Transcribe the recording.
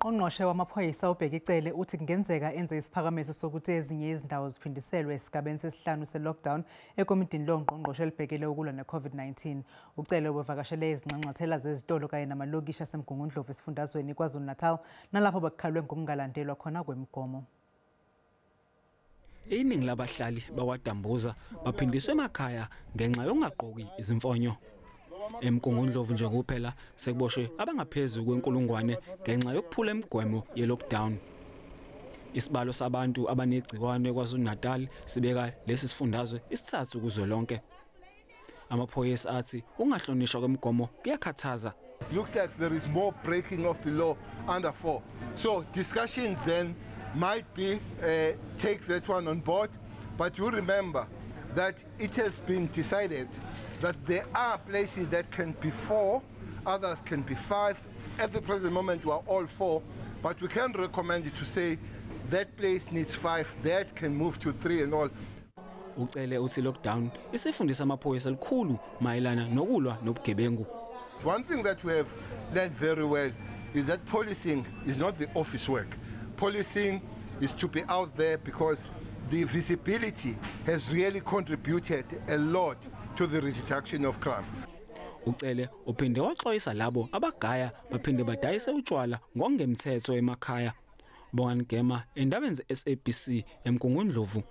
Ungqongqoshe wamaphoyisa uBheki Cele uthi kungenzeka enze isiphakamiso sokuthi ezinye izindawo ziphindiselwe esigabeni sesihlanu se-lockdown ekomidini longqongqoshe elibhekele ukulwa ne-COVID-19. UCele ubevakashele izinxanxathela zezitolo kanye namalokishi aseMgungundlovu esifundazweni KwaZulu-Natal, nalapho bekukhalwe ngokungalandelwa khona kwemigomo. Iningi labahlali bakwaDambuza baphindiswe emakhaya ngenxa yokungagqoki izimfonyo. EMgungundlovu nje kuphela sekuboshwe abangaphezulu kwenkulungwane ngenxa yokuphula imigwemo ye-lockdown. Isibalo sabantu abanegciwane KwaZulu-Natal sibeka lesi sifundazwe isithathu kuzwelonke. Amaphoyisa athi ukungahlonishwa kwemigomo kuyakhathaza. It looks like there is more breaking of the law under 4. So discussions then might be take that one on board, but you remember that it has been decided that there are places that can be 4, others can be 5. At the present moment we are all 4, but we can recommend it to say that place needs 5, that can move to 3 and all. Ucele uthi lockdown isifundisa amaphoyisa likhulu mayelana nokulwa nobugebengu. One thing that we have learned very well is that policing is not the office work. Policing is to be out there because the visibility has really contributed a lot to the reduction of crime. Ucele uphinde waxwayisa labo abagaya baphinde badayise utshwala ngokungemthetho emakhaya. Bongani Gema, endabeni ze-SABC eMgungundlovu.